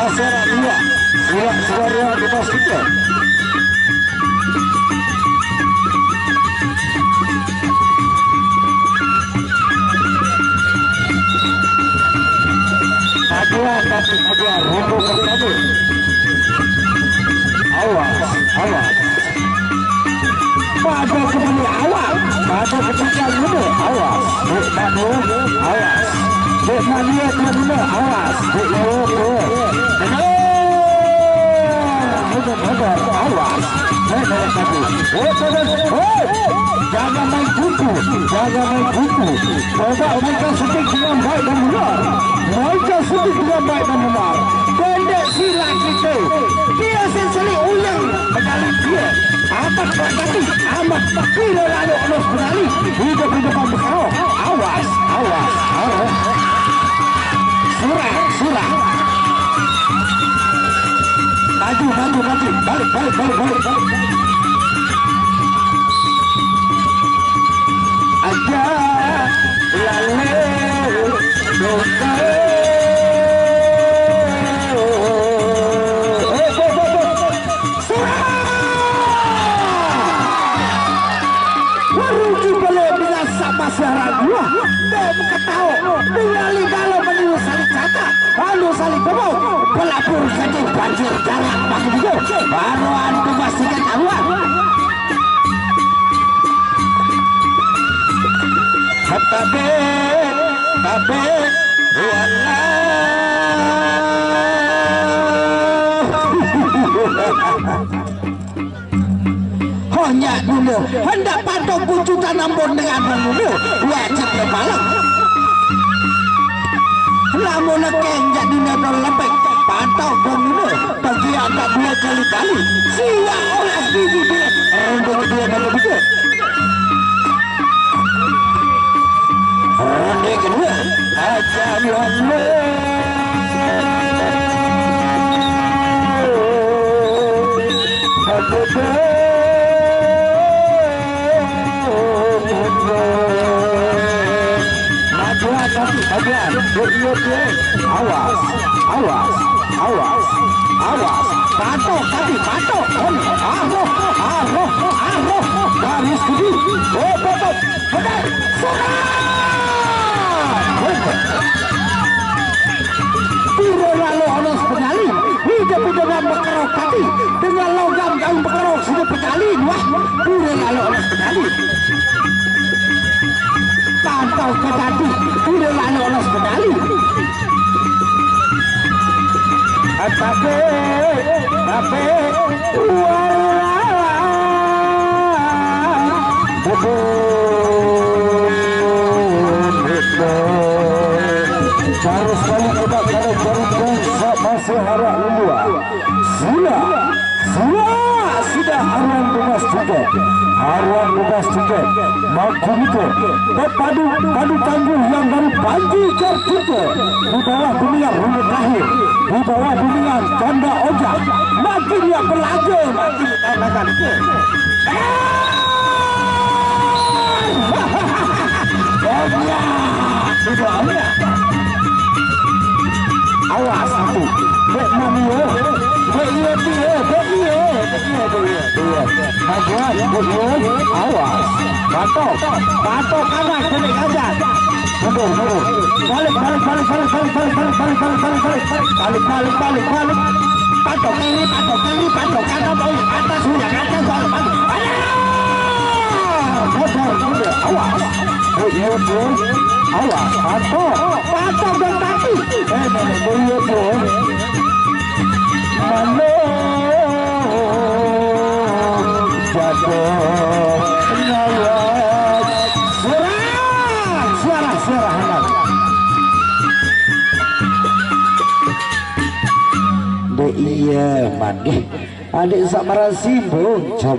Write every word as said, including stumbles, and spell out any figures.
Suara dua, suara, suara dipastikan. Aduh, tapi aduh, rombongan tadi. Awas, awas. Pada kembali awak, pada ketinggian guna, awas. Dek Manu, awas. Dek Manu, Manu, awas. Dek Manu, awas. Benar, benar, awas. Benar, benar. Oh, benar. Oh, jangan main kutu, jangan main kutu. Coba mereka sedikit dengan baik dan benar. Mereka sedikit dengan baik dan benar. Pendek sila kita. Dia sendiri ulang medali dia. Amat berkati, amat kira lalu alus berlari. Hidup di depan berkau. Awas, awas, awas. Surah, surah. Maju, maju, maju. Balik, balik, balik, balik, balik. Aja lalu dosa. Waruki bele dengan sama siaran dua. Dek ketawa dengan lidalo meniru saling cakap. Lalu saling bebau. Pelapur sedih banjir jarak bagi dia. Baru anu memastikan awal. Tapi, tapi, walau. Honyak dulu, hendak patok bucu tanam bon dengan dulu, wajib berpalang. Lamun nekeng jak dulu dol lepek, patok bon dulu, bagi anak dua kali-kali, siwak olah biji bilet, ronde kedua kali tiga. Ronde kedua, aja lalu. Awas, awas, awas, awas. Patok tadi, patok. Aroh, aroh, aroh. Garis kedua. Oh, betul. Benar. Surat. Benar. Pura lalu onos penyalin, hidup dengan bekerok tadi, dengan logam daun bekerok sudah penyalin, wah, pura lalu onos penyalin. Pantau ke tadi, pura lalu onos penyalin. Atape, tape, wala. Cara sekali kita kalau baru pun sama seharap luar. Sila, sila, sila aruan bebas tiket. Aruan bebas tiket. Makin itu. Padu, padu tangguh yang baru panji tertutup. Di bawah dunia rumah terakhir. Di bawah dunia canda ojak. Makin yang berlaga, makin dikatakan. Awas satu. Dek mami yo. Dek iya dia. Dek iya. Dek iya, dek iya, dek iya. Bagus, bagus. Awas. Batok. Batok kanan, kena kanan. Mundur, mundur. Balik, balik, balik, balik, balik, balik, balik, balik, balik, balik, balik, balik, balik, balik, balik. Patok kiri, patok kiri, patok kanan, oh, atas, oh, yang atas, oh, patok. Alah! Mundur, mundur. Awas. Oh, iya, bro. Awas, patok. Patok dan kaki. Eh, nenek, oh, iya, bro. Mana jatuh nyawa. Suara, suara, suara, hendak. Dek iya, manggih. Adik samaran simbung, coba.